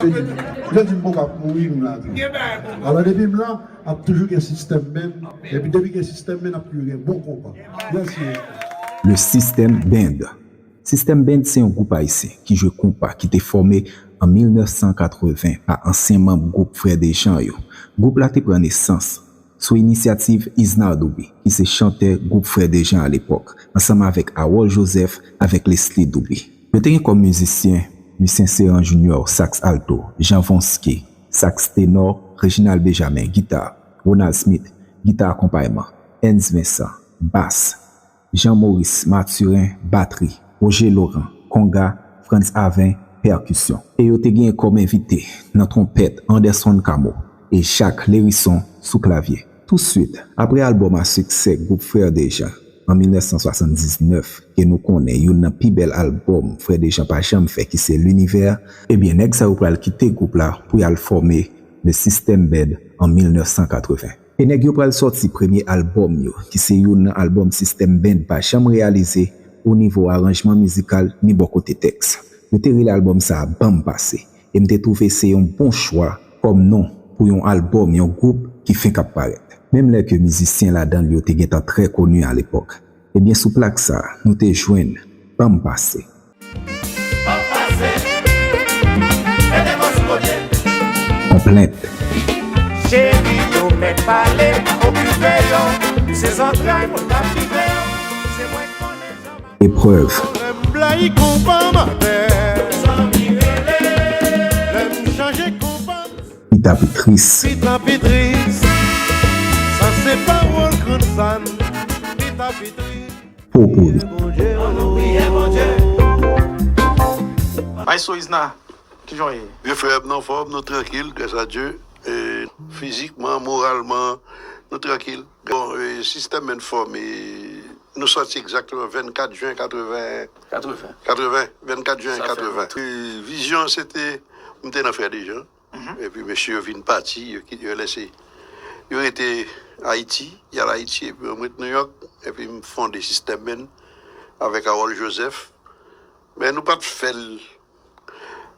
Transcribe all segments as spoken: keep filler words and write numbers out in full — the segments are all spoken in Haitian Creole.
Yo di m konpa ap mouri, m la tou. Alò depi m la, ap toujou gen Sistèm Band, epi depi gen Sistèm Band, ap toujou gen bon konpa. Mèsi. Le System Band. System Band se yon gwoup ayisyen ki jwe konpa ki te fòme an mil nèf san katreven pa ansyen manm gwoup Frè Dejan yo. Gwoup la te pran nesans sou inisyativ Isnar Doubi, ki se chantè gwoup Frè Dejan alepòk, ansanm avèk Harold Joseph avèk Leslie Doubi. Yo te gen kòm mizisyen Lucien Ceran Junior, saks alto, Jean Vonsky, saks tenò, Reginald Benjamin, gita, Ronald Smith, gita akonpayman, Ernst Vincent, bas, Jean Maurice Mathurin, batri, Roger Laurent, konga, Frantz Avin, pèkisyon. E yo te gen kòm envite nan twonpèt Anderson Camo e Jacques Lhérisson sou klavye. Touswit, apre albòm a siksè gwoup Frè Dejan an mil nèf san swasanndiznèf, ke nou konnen youn nan pi bèl albòm Frè Dejan pa janm fè, ki se L'Univers, ebyen nèg sa yo pral kite gwoup la pou y al fòme Le System Band an mil nèf san katreven. E nèg yo pral sòti premye albòm yo, ki se youn nan albòm System Band pa janm reyalize o nivo aranjman mizikal ni bò kote tèks. Yo te rele albòm sa a Ban m Pase, e m te twouve se yon bon chwa kòm non pou yon albòm yon gwoup ki fenk ap parèt. Menm lè ke mizisyen ladan l yo te gentan trè koni alepòk. Ebyen sou plak sa a, nou te jwenn Ban m Pase. Konplent. Cheri yo mèt pale, okipe yo, se zantray mwen k ap vive yo, se mwen k konnen jan m ap Eprèv. Lè m blayi konpa m atè, zanmi rele, lè m chanje konpa m Pita pi tris. Pita pi tris. Sa se pawòl grann zan, pita pi tris. Popouri. Bondye, oh. Maestro Isna, kijan w ye? Vye frè m, nou anfòm, nou trankil, gras a Dye. E, fizikman, moralman, nou trankil. Bon, e, Sistèm Band fòme, nou sòti egzakteman vennkat jen katreven, Katreven. katreven, vennkat jen Sa fè katreven. E, vizyon an se te, m te nan Frè Dejan, epi mesye yo vin pati, yo ki- yo lese, yo rete Ayiti, y al Ayiti, epi mwen m ret Nouyòk, epi m fonde Sistèm Band avèk Harold Joseph. Men nou pa t fè l,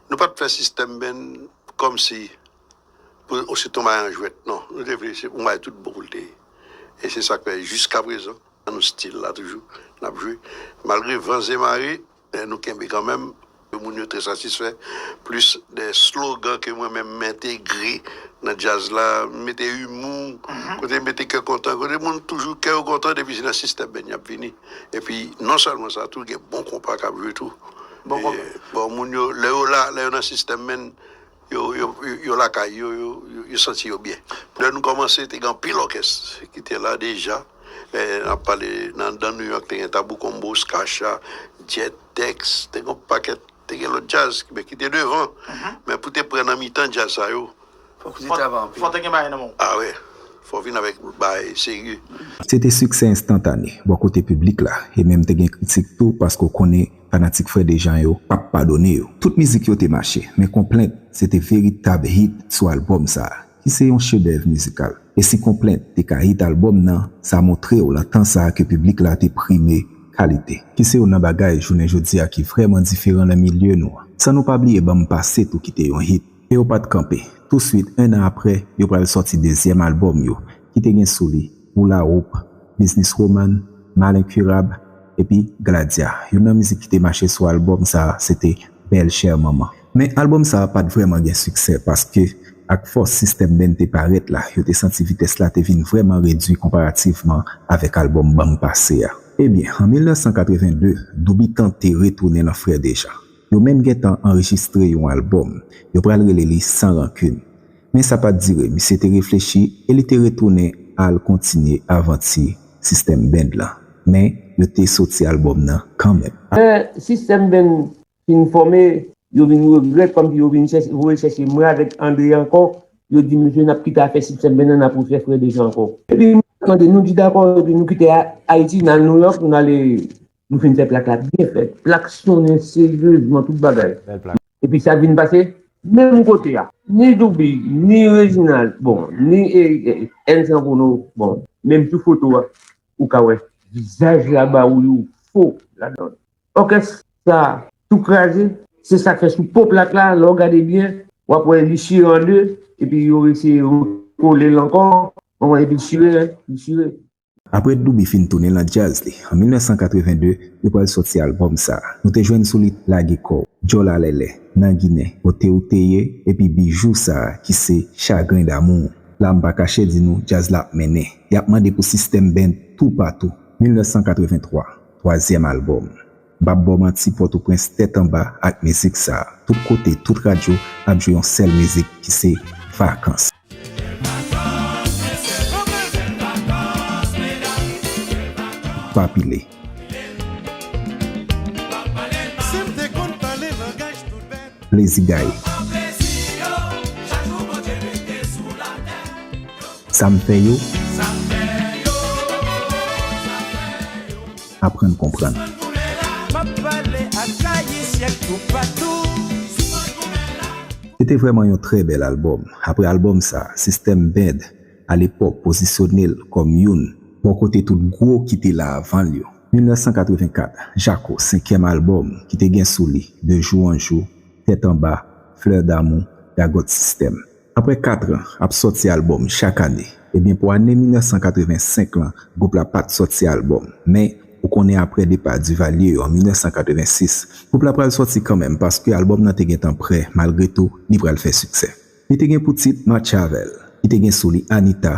nou pa t fè Sistèm Band kòmsi pou osito mayan jwèt, non. Nou te vle se pou maye tout bon pou l te ye. E se sa k fè jiskaprezan, nan nou stil la toujou, n ap jwe. Malgre van e mare, men nou kenbe kanmenm. Moun yo trè satisfè. Plis de slogan ke mwen menm m entegre nan djaz la, m mete imou, kote m mete kè kontan, kote moun toujou kè yo kontan depi se nan Sistèm Band y ap vini. Epi non sèlman sa, tou gen bon konpa k ap jwe tou. Bon konpa. E, bon, moun yo, lè yo la, lè yo nan Sistèm Band, yo, yo, yo, yo lakay yo, yo, yo, yo santi yo byen. Lè nou kòmanse, te gen anpil òkès ki te la deja. E, n ap pale nan, nan Nouyòk, te gen Tabou Combo, Skacha, Jet, Tex, te gen yon pakèt, te gen lòt djaz, men ki te devan. Men pou te pran nan mitan djaz sa yo, Fòk ou te travay anpil. Fòk te gen bagay nan men w. A wè, fò w vin avèk bagay serye. Se te siksè enstantane bò kote piblik la, e menm te gen kritik tou paske w konnen fanatik Frè Dejan yo p ap padone yo. Tout mizik yo te mache, men Konplent se te veritab hit sou albòm sa a, ki se yon chedèv mizikal. E si Konplent te ka hit albòm nan, sa montre w nan tan sa a ke piblik la te prime kalite, ki se youn nan bagay jounen jodi a ki vrèman diferan nan milye nou an. San nou pa bliye Ban m Pase tou ki te yon hit. E yo pa t kanpe. Touswit, en an apre, yo pral sòti dezyèm albòm yo, ki te gen sou li Ou La Woup, Business Woman, Mal Enkirab, epi Gladia. Youn nan mizik ki te mache sou albòm sa a, se te Bèl Chè Manman. Men albòm sa a pa t vrèman gen siksè paske ak fòs Sistèm Band te parèt la, yo te santi vitès la te vin vrèman redui konparativman avèk albòm Ban m Pase a. Ebyen, an mil nèf san katreven de, Doubi tante retounen nan Frè Dejan. Yo menm gentan anrejistre yon albòm. Yo pral rele li San Rankin. Men sa pa t dire, misye te reflechi e li te retounen al kontinye avanti Sistèm Band lan. Men, yo te soti albòm nan kanmenm. Lè Sistèm Band fin fòme, yo vin regrèt kòmsi yo vin chèche, voye chèche mwen avèk Andre ankò. Yo di, "Mesye, n ap kite afè Sistèm Band nan, n ap refè Frè Dejan ankò." Epi, mwen mande, nou di, "Dakò," epi nou kite A-, Ayiti, n al Nouyòk, n ale, nou fin fè plak la byen fèt. Plak sonnen seryezman, tout bagay. Epi sa vin pase, menm kote a, ni Doubi, ni Reginald, bon, ni e, e, N san Kono, bon, menm sou foto a, ou ka wè vizaj Labawouyou fo ladan l. Òkès sa tou kraze, se sa k fè sou po plak la, lè w gade byen, W ap wè li chire an de, epi yo eseye kole l ankò, w ap wè epi chire, li chire. Apre Douby fin tounen nan djaz li, an mil nèf san katreven de, yo pral sòti albòm sa a. Nou te jwenn sou li Lage Kò w, Djòl a Lèlè, Nan Ginen, Kote w te ye, epi Bijou sa a ki se Chagrin damou. La m pa kache di nou, djaz la ap mennen. Y ap mande pou System Band toupatou. Mil nèf san katreven twa, twazyèm albòm. M p ap ba w manti, Pòtoprens tèt anba ak mizik sa a. Tout kote, tout radyo ap jwe yon sèl mizik ki se Vakans. Pa pile. Plezi gaye. Sa m fè yo. Aprann konprann. Se te vrèman yon trè bèl albòm. Apre albòm sa, System Band, alepòk, pozisyone l kòm youn bò kote tout gwo ki te la avan l yo. Mil nèf san katreven kat, Jako, senkyèm albòm, ki te gen sou li De Jour en Jour, Tèt Anba, Fleur d'amour, Gagòt Sistèm. Apre kat an ap sòti albòm chak ane, ebyen, pou ane mil nèf san katreven senk lan, gwoup la pa t sòti albòm. Men, ou konnen, apre depa Duvalier yo an mil nèf san katreven sis, gwoup la pral sòti kanmenm, paske albòm nan te gentan prè, malgre tou, li pral fè siksè. Li te gen pou tit Match avè l, ki te gen sou li Anita,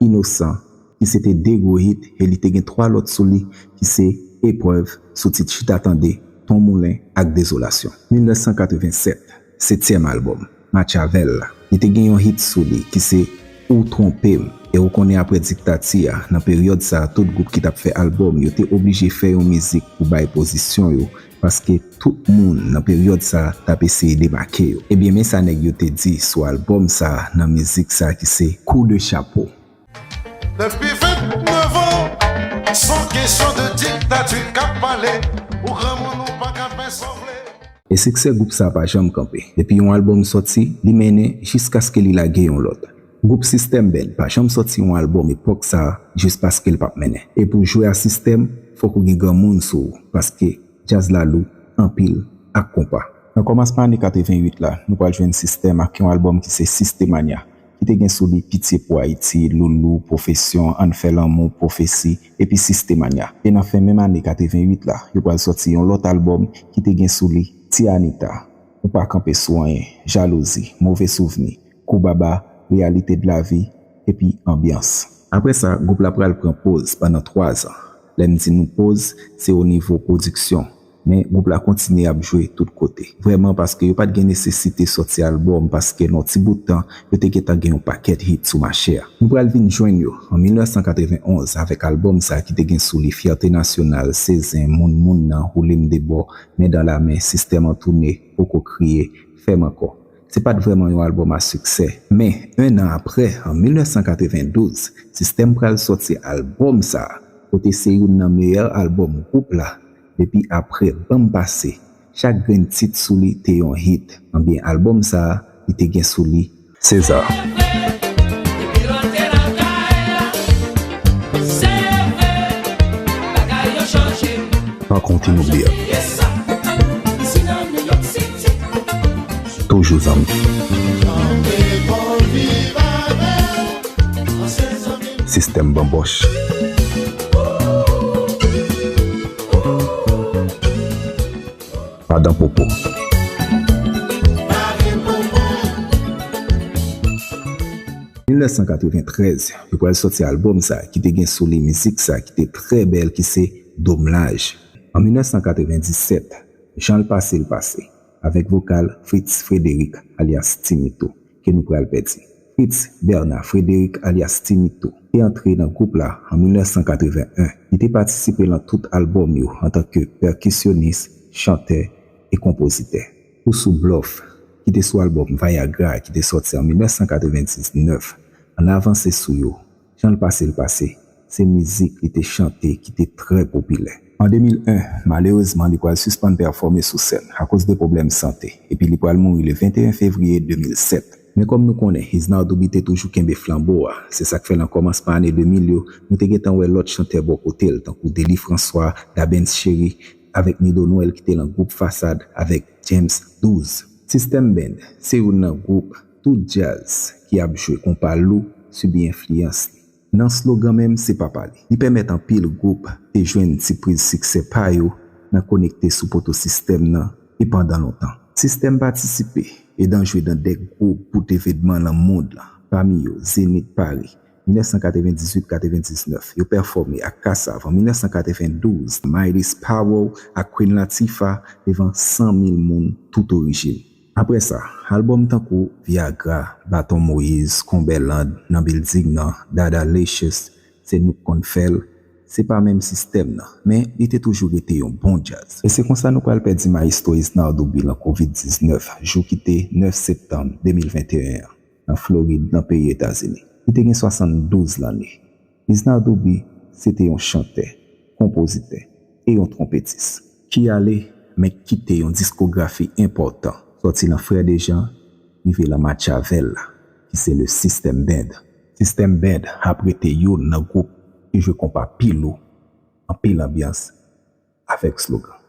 Inosan, ki se te de gwo hit, e li te gen twa lòt sou li, ki se Eprèv, sou tit Chita Tande, Ton Moulen ak Dezolasyon. Mil nèf san katreven sèt, setyèm albòm, Match avè l la. Li te gen yon hit sou li, ki se Ou Twonpe m. E ou konnen, apre diktati a, nan peryòd sa a, tout gwoup ki t ap fè albòm, yo te oblije fè yon mizik pou bay pozisyon yo, paske tout moun nan peryòd sa a t ap eseye demake yo. Ebyen, men sa nèg yo te di sou albòm sa a, nan mizik sa a ki se Coup de Chapeau. Depi vennèf an, se yon kesyon de diktati k ap pale, ou granmoun ou pa ka fè sa w vle. E siksè gwoup sa a pa janm kanpe. Depi yon albòm sòti, li mennen jiskaske li lage yon lòt. Gwoup System Band pa janm sòti yon albòm epòk sa a jis paske l p ap mennen. E pou w jwe a sistèm, fòk ou gen granmoun sou ou, paske djaz la lou anpil ak konpa. Nan kòmansman ane katreven uit la, nou pral jwenn System ak yon albòm ki se Sistemania, ki te gen sou li Pitye pou Ayiti, Loulou, Pwofesyon, Ann fè lanmou, Pwofesi, epi Sistemania. E nan fen menm ane katreven uit la, yo pral sòti yon lòt albòm ki te gen sou li Ti Anita, Ou pa kanpe sou anyen, Jalouzi, Move souvni, Kou baba, Réalité de la vie, epi Anbyans. Apre sa, gwoup la pral pran poz pandan twa zan. Lè m di nou poz, se o nivo pwodiksyon. Men, gwoup la kontinye ap jwe tout kote. Vrèman, paske yo pa t gen nesesite sòti albòm, paske nan yon ti bout tan, yo te gentan gen yon pakèt hit sou mache a. Nou pral vin jwenn yo an mil nèf san katreven onz avèk albòm sa ki te gen sou li Fyète Nasyonal, Sezen, Moun Moun nan, Woule m de bò, Men dan la men, Sistèm an tounen, Poko kriye, Fè m ankò. Se pa t vrèman yon albòm a siksè. Men, en an apre, an mil nèf san katreven douz, Sistèm pral sòti albòm sa a, kote se youn nan meyè albòm gwoup la, depi apre Ban m pase, chak grenn tit sou li te yon hit. Anbyen, albòm sa a, li te gen sou li César. Pa konte nou byen. Toujou zanmi. Sistèm banbòch. Madan Popo. Mil nèf san katreventrèz, yo pral sòti albòm sa ki te gen sou li mizik sa ki te trè bèl, ki se Domlaj. An mil nèf san katrevenndisèt, Jan l pase l pase, avèk vokal Fritz Frédéric alyas Tinito, ke nou pral pèdi. Fritz Bernard Frédéric alyas Tinito te antre nan gwoup la an mil nèf san katreven en. Li te patisipe lan tout albòm yo antanke pèkisyonis, chantè e konpozitè. Ou sou Blòf, ki te sou albòm Viagra ki te sòti an mil nèf san katrevendiznèf. Ann avanse sou yo. Jan l pase l pase, se mizik li te chante ki te trè popilè. An de mil en, malerezman, li pral sispann pèfòme sou sèn akoz de pwoblèm sante, epi li pral mouri le venteyen fevriye de mil sèt. Men kòm nou konnen, Isnard Douby te toujou kenbe flanbo a. Se sa k fè lan kòmansman ane de mil yo, nou te gentan wè lòt chantè bò kote l, tankou Delly François, Dabens Chéri, avèk Nido Noël ki te lan gwoup Fasad avèk James Douz. Sistèm Band se youn nan gwoup tout djaz ki ap jwe konpa lou sibi enfliyans li. Nan slogan menm, se papa li. Li pèmèt anpil gwoup te jwenn ti priz siksè pa yo nan konekte sou poto sistèm nan e pandan lontan. Sistèm patisipe e dan jwe nan de gwo bout evènman nan mond lan, pami yo Zenith Paris, mil nèf san katrevendizuit katrevendiznèf, yo pèfòme ak Kassav an mil nèf san katrevendouz, Miles Powell ak Queen Latifah devan san mil moun tout orijin. Apre sa, albòm tankou Viagra, Baton Moïse, Cumberland, Nan Building nan, Dadalicious, Se Nou K Konn Fè L, se pa menm sistèm nan, men li te toujou rete yon bon djaz. E se konsa nou pral pèdi mayestwo Isnard Douby lan kovid diznèf, jou ki te nèf septanm de mil venteyen an, nan Florid, nan peyi Etazini. Li te gen swasanndouz lanne. Isnard Douby se te yon chantè, konpozitè e yon twonpetis ki ale, men kite yon diskografi enpòtan, sòti nan Frè Dejan rive lan Matchavella, ki se le System Band. System Band ap rete youn nan gwoup ki jwe konpa pi lou, anpil anbyans, avèk slogan.